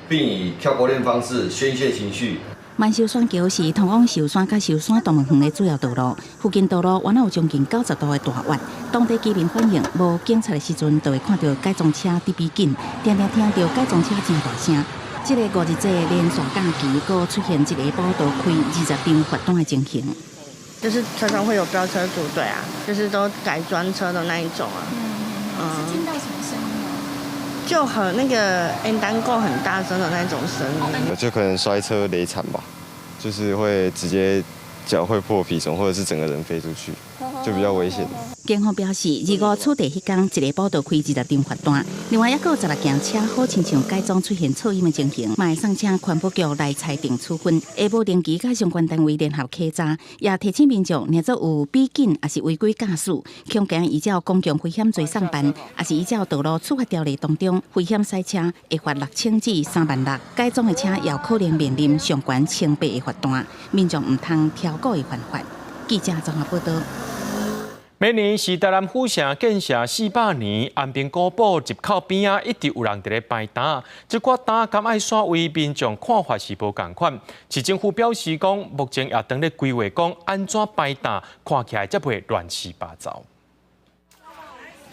並以翹孤鏈方式宣洩情緒。萬壽山橋是通往壽山佮壽山動物園的主要道路，附近道路原來有將近90度的大彎。當地居民反映，無警察的時陣，就會看著改裝車佇比緊，定定聽著改裝車真大聲。這个五日節連續假期，閣出現一个晡就開20張罰單的情形。就是常常會有飆車族，對啊，就是都改裝車的那一種啊。嗯，是聽到什麼聲音嗎？就很那個緣單夠很大聲的那種聲音。就可能摔車雷殘吧，就是會直接腳會破皮什麼，或者是整個人飛出去，就比較危險。警方表示，二五取締彼工，一个晡就開20張罰單，另外抑閣有16件車好親像改裝出現噪音的情形，嘛會送請環保局來裁定處分。下晡定期佮相關單位聯合稽查，也提醒民眾，若做有比緊抑是違規駕駛，恐驚依照公共危險罪送辦，抑是依照道路處罰條例當中危險賽車會罰6000至3萬6，改裝的車也有可能面臨上懸1800的罰單，民眾毋通超過的犯法。記者綜合報導。明年是台南府城建城400年，安平古堡入口邊仔一直有人佇咧擺擔，這寡擔敢愛煞位民眾看法是無仝款。市政府表示講，目前也當咧規劃講按怎擺擔，看起來才袂亂七八糟。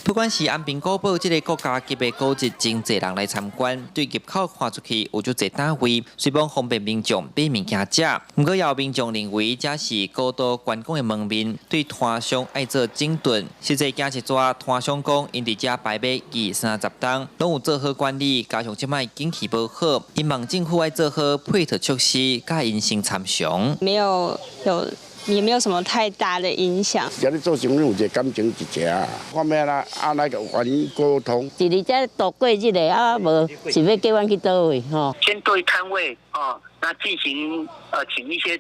不管是安平古堡這个國家級的古蹟，真濟人來參觀，對入口看出去有足濟擔位，雖罔方便民眾買物件食。毋過也有民眾認為，這是古都觀光的門面，對攤商愛做整頓。實際行一逝，攤商講，𪜶佇遮擺賣二三十冬，攏有做好管理，加上這擺景氣無好，𪜶望政府愛做好配套措施，佮𪜶先參詳。沒有有。也沒有什麼太大的影響。這裡做生意有一個感情一隻，看欲啦，按來共環境溝通。一日這度過日的啊，無是欲叫阮去佗位吼？先對攤位哦，那進行請一些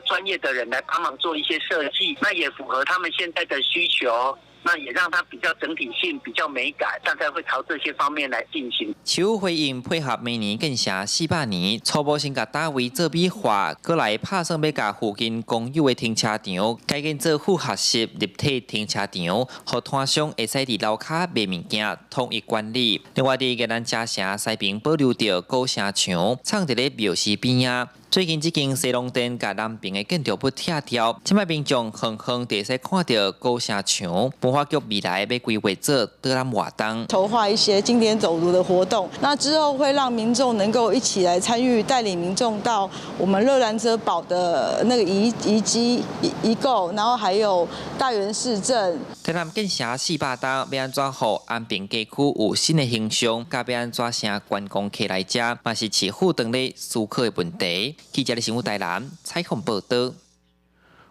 專業的人來幫忙做一些設計，那也符合他們現在的需求。那也讓它比較整體性、比較美感，大概會朝這些方面來進行。市府回應配合明年建城400年，初步先共擔位做美化，閣來拍算欲共附近公有的停車場改建做複合式立體停車場，予攤商會使佇樓跤賣物件，統一管理。另外，佇宜蘭嘉城西爿保留著古城牆，藏佇咧廟寺邊仔。最近這間西隆店共南爿的建築物拆掉，這擺民眾遠遠就會使看著古城牆。文化局未來欲規劃做導覽活動，籌劃一些經典走讀的活動，那之後會讓民眾能夠一起來參與，帶領民眾到我們熱蘭遮堡的那個遺跡遺構，然後還有大園市鎮。台南建城400冬，欲按怎予安平街區有新的形象，佮欲按怎吸觀光客來遮，嘛是市府當咧思考的問題。記者的新聞台南採訪報導。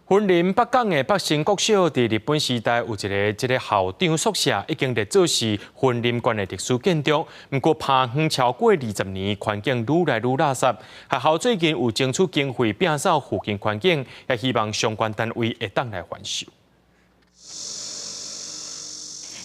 雲林北港的北新國小，佇日本時代有一个這个校長宿舍，已經列做是雲林縣的歷史建築。毋過，拋荒超過20年，環境愈來愈垃圾。學校最近有爭取經費摒掃附近環境，也希望相關單位會當來翻修。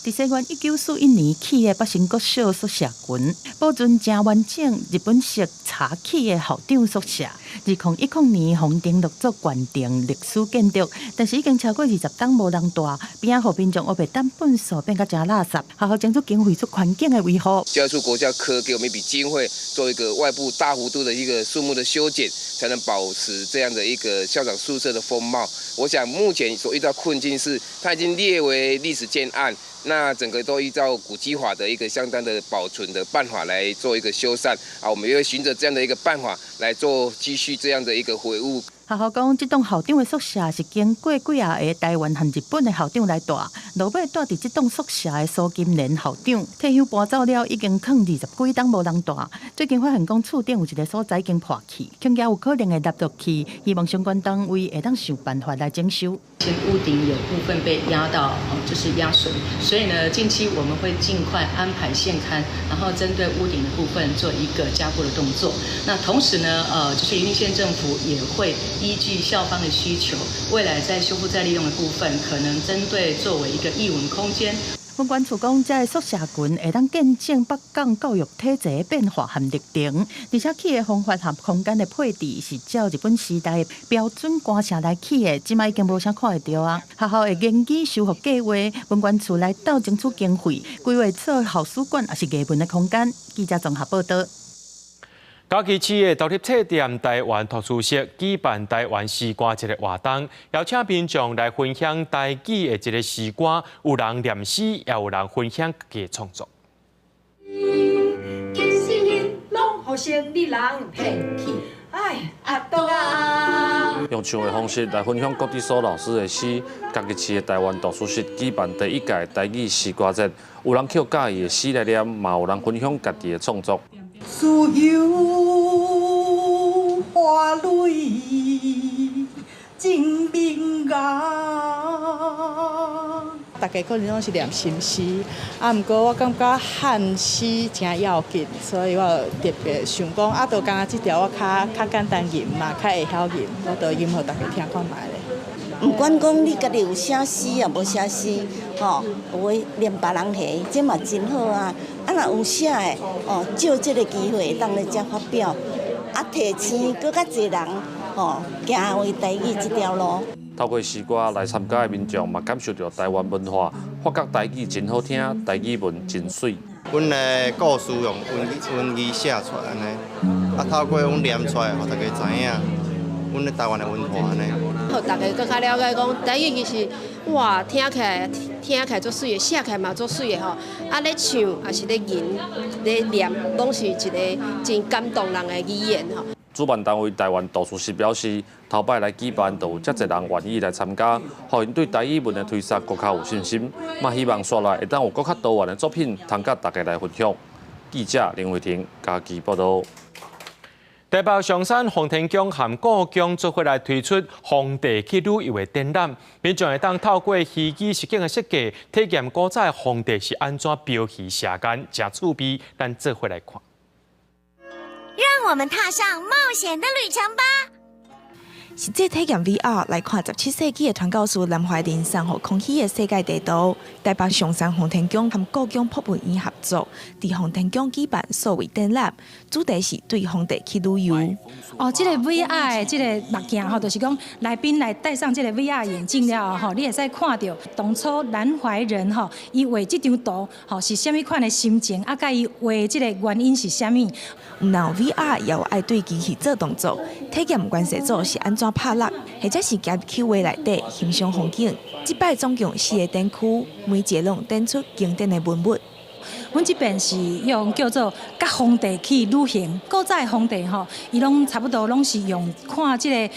佇西元1941年起的北新國小宿舍群，保存誠完整，日本式柴起的校長宿舍。2010年，予登錄做縣定歷史建築，但是已經超過20冬無人蹛，邊仔予民眾烏白擲糞埽變甲誠垃圾。學校爭取經費做環境的維護。教育處國教科給我們一筆經費，做一個外部大幅度的一個樹木的修剪，才能保持這樣的一個校長宿舍的風貌。我想目前所遇到困境是，它已經列為歷史建案。那整個都依照古蹟法的一個相當的保存的辦法來做一個修繕啊，我們也會循著這樣的一個辦法來做繼續這樣的一個維護。學校講，這棟校長的宿舍是經過幾仔个台灣和日本的校長來蹛，落尾蹛佇這棟宿舍的蘇金蓮校長退休搬走了，已經囥20幾冬無人蹛。最近發現講厝頂有一个所在已經破去，恐驚有可能會塌落去，希望相關單位會當想辦法來整修。前屋頂有部分被壓到，就是壓損，所以呢，近期我們會盡快安排現勘，然後針對屋頂的部分做一個加固的動作。那同時呢，就是雲林縣政府也會依據校方的需求，未來在修復再利用的部分，可能針對作為一個藝文空間。文管處講，這个宿舍群會當見證北港教育體制的變化和歷程，而且起的方法和空間的配置是照日本時代標準官舍來起的，這擺已經無啥看會著啊。學校的研究修復計劃，文管處來鬥爭取經費，規劃做校史館抑是藝文的空間。記者綜合報道。嘉義市的獨立冊店台灣圖書室舉辦台灣詩歌節的活動，邀請民眾來分享台語的這个詩歌，有人念詩，也有人分享家己的創作。其實攏予城裡人騙去，哎，阿多啊！用唱的方式來分享郭智書老師的詩。嘉義市的台灣圖書室舉辦第一屆台語詩歌節，有人抾佮意的詩來念，嘛有人分享家己的創作。自由花蕊真明顏。大家可能攏是念新詩，啊，毋過我感覺漢詩誠要緊，所以我特別想講，啊，就敢若這條我較較簡單吟嘛，較會曉吟，我就吟予大家聽看覓咧。毋管講你家己有寫詩抑無寫詩，吼，有的念別人的，這嘛真好啊。啊，若有寫的，哦，藉這个機會會當來遮發表，啊，提醒閣較濟人，吼，行為台語這條路。透過詩歌來參加的民眾嘛，感受著台灣文化，發覺台語真好聽，台語文真媠。阮的故事用文文字寫出來按呢，啊，透過阮念出來，予大家知影阮咧台灣的文化按呢。予大家閣較了解講，台語其實哇，聽起來聽起來足媠的，寫起來嘛足媠的吼。啊，咧唱抑是咧吟咧念，攏是一个真感動人的語言吼。主辦單位台灣圖書室表示，頭擺來舉辦，就有遮濟人願意來參加，予𪜶對台語文的推廣閣較有信心，嘛希望紲來會當有閣較多元的作品，通佮大家來分享。記者林慧婷嘉義報導。台北象山奉天宮和故宮做伙來推出皇帝去旅遊的展覽，民眾會當透過虛擬實境的設計，體驗古早皇帝是按怎標魚射箭，誠趣味。咱做伙來看。讓我們踏上冒險的旅程吧！實際體驗 VR 來看17世紀的傳教士南懷仁送予康熙的世界地圖。台北象山奉天宮和故宮博物院合作，佇奉天宮舉辦數位展覽，主題是對皇帝去旅遊。哦，這個 VR 的這个目鏡吼，就是講來賓來戴上這个 VR 眼鏡了後，你會使看著當初南懷仁吼，伊畫這張圖吼是啥物款的心情，啊，佮伊畫這个原因是啥物？毋但有 VR，也有愛對機器做動作，體驗元世祖是按怎拍蠟，或者是行入去畫內底欣賞風景。這擺總共四个展區，每一个攏展出經典的文物。阮這邊是用叫做佮皇帝去旅行。古早的皇帝吼，伊攏差不多攏是用看這个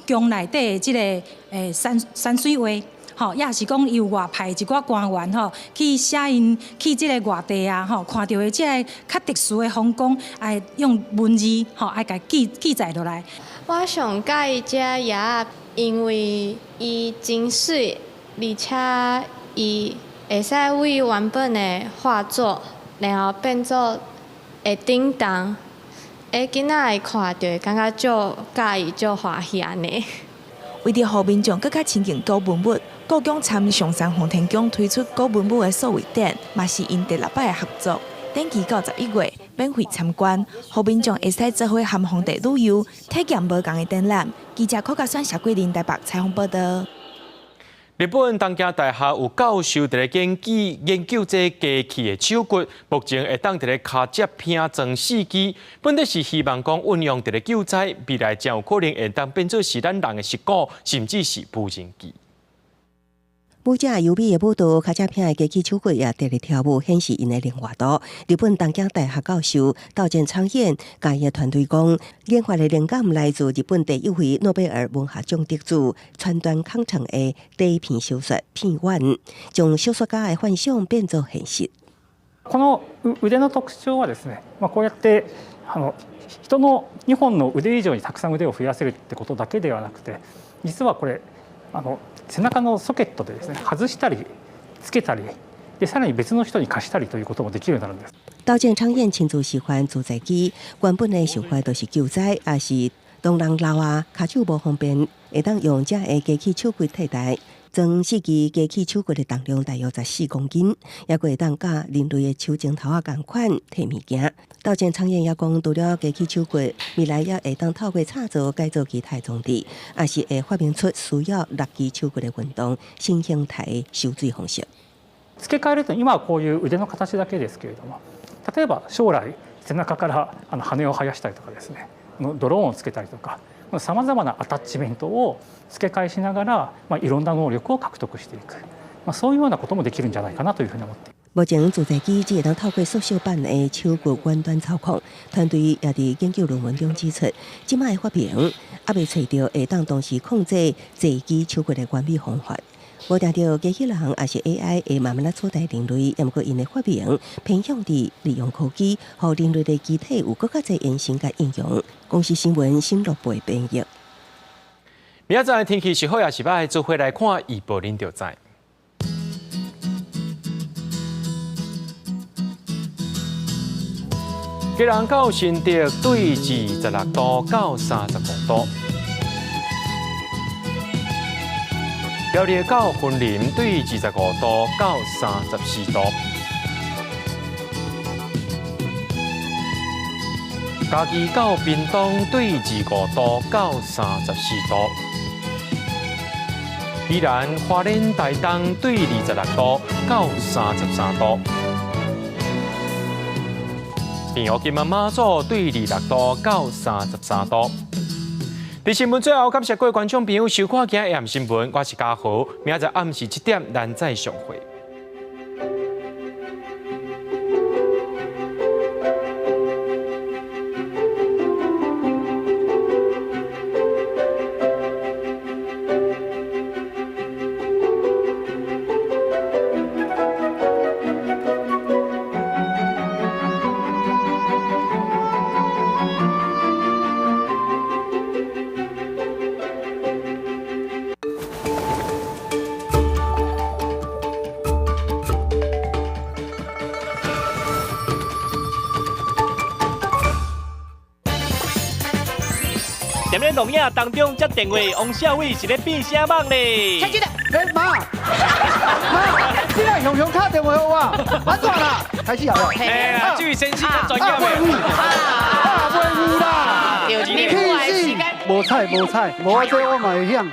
宮內底的這个山山水畫。吼，抑是講伊有外派一寡官員吼，去寫𪜶去這个外地啊，吼，看著的這个較特殊的風光，愛用文字吼，愛共記記載落來。我上佮意這葉仔，因為伊真媠，而且伊會使為原本的畫作，然後變做會振動，囡仔會看著會感覺足佮意、足歡喜按呢。為著予民眾閣較親近古文物，故宮參象山奉天宮推出古文物的數位展，嘛是𪜶第六擺的合作。展期到11月，免費參觀，予民眾會使做伙和皇帝旅遊，體驗無仝的展覽。記者柯家選、謝桂林台北採訪報導。日本東京大學有教授佇咧研究研究這機器的手骨，目前會當佇咧跤脊拼裝四肢，本來是希望講運用佇咧救災，未來真有可能會當變做是咱人的膝骨，甚至是無人機。舞者優美的舞蹈，跤脊拼的機器手骨也佇咧跳舞，顯示𪜶的靈活度。日本東京大學教授島田昌彥佮伊的團隊講，研發的靈感來自日本第一位諾貝爾文學獎得主川端康成的短篇小說《片幻》，將小說家的幻想變做現實。この腕の特徴はですね、まあこうやって人の2本の腕以上にたくさん腕を増やせるってことだけではなくて、実はこれ背中のソケットでですね、外したりつけたりで、さらに別の人に貸したりということもできるようになるんです。島田昌彥親自示範自在機，原本的想法就是救災，抑是當人老啊，跤手無方便，會當用這个機器手骨替代。裝四支機器手骨的重量大約14公斤，猶閣會當佮人類的手指頭仔仝款提物件。鬥陣創業也講，除了機器手骨，未來也會當透過插座改造其他裝置，抑是會發明出需要六支手骨的運動新形態的游水方式。付け替えると今はこういう腕の形だけですけれども、例えば將來背中から羽を生やしたりとかですね、ドローンをつけたりとか、さまざまなアタッチメントを付け替えしながら、いろんな能力を獲得していく、そういうようなこともできるんじゃないかなというふうに思って。目前自在機只會當透過縮小版的手骨遠端操控，團隊也佇研究論文中指出，這擺的發明猶未揣著會當同時控制濟支手骨的完美方法。無定著機器人抑是 AI 會慢慢仔取代人類，毋過𪜶的發明偏向佇利用科技，予人類的機體有閣較濟延伸佮應用。公視新聞新樂貝編譯。明仔載天氣是好抑是䆀，做伙來看預報，恁就知。基隆到新竹對26度到35度。苗栗到雲林對25度到34度，嘉義到屏東對25度到34度，宜蘭花蓮台東對26度到33度，平湖金門馬祖對26度到33度。佇新聞最後，感謝各位觀眾朋友收看今日的新聞，我是嘉豪，明仔載暗時7點，咱再相會。踮咧录影當中接電話，王小偉是咧變啥夢咧？欸，媽，媽，你來雄雄敲電話予我，按怎啦？開始好無？哎呀，這位先生較專業的。啊，袂有啦，氣死！無彩無彩，無我這我嘛會曉。